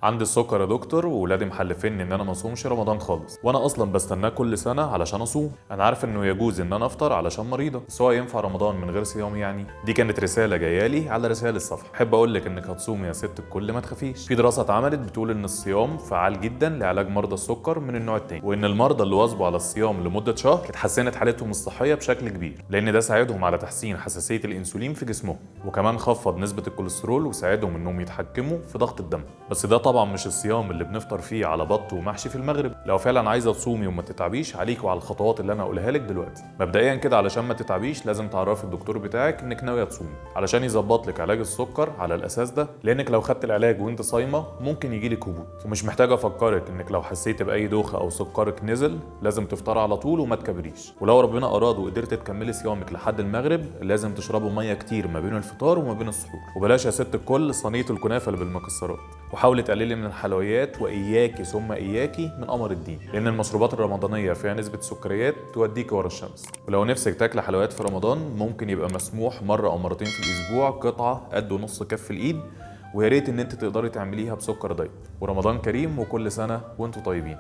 عندي السكر يا دكتور، وولادي محلفيني ان انا ما اصومش رمضان خالص، وانا اصلا بستناه كل سنة علشان اصوم. انا عارف انه يجوز ان انا افطر علشان مريضه، بس هو ينفع رمضان من غير صيام يعني؟ دي كانت رسالة جاية لي على رسائل الصفحة. احب اقول لك انك هتصومي يا ست الكل، ما تخافيش. في دراسة اتعملت بتقول ان الصيام فعال جدا لعلاج مرضى السكر من النوع الثاني، وان المرضى اللي واظبوا على الصيام لمدة شهر اتحسنت حالتهم الصحية بشكل كبير، لان ده ساعدهم على تحسين حساسية الانسولين في جسمهم، وكمان خفض نسبه الكوليسترول وساعدهم انهم يتحكموا في ضغط الدم. بس ده طبعا مش الصيام اللي بنفطر فيه على بط ومحشي في المغرب. لو فعلا عايزه تصومي وما تتعبيش، عليك وعلى الخطوات اللي انا هقولها لك دلوقتي. مبدئيا كده علشان ما تتعبيش لازم تعرفي الدكتور بتاعك انك ناوية تصومي علشان يظبط لك علاج السكر على الاساس ده، لانك لو خدت العلاج وانت صايمه ممكن يجيلك هبوط. ومش محتاجه افكرك انك لو حسيتي باي دوخه او سكرك نزل لازم تفطري على طول وما تكبريش. ولو ربنا اراد وقدرت تكملي صيامك لحد المغرب لازم تشربوا مية كتير ما بين الفطار وما بين السحور، وبلاش يا ست الكل صينية الكنافه اللي بالمكسرات. وحاولي تقللي من الحلويات، واياكي ثم اياكي من قمر الدين، لان المشروبات الرمضانية فيها نسبه سكريات توديكي ورا الشمس. ولو نفسك تاكلي حلويات في رمضان ممكن يبقى مسموح مرة او مرتين في الاسبوع، قطعه قد نص كف الايد، ويا ريت ان انت تقدري تعمليها بسكر diet. ورمضان كريم وكل سنة وانتم طيبين.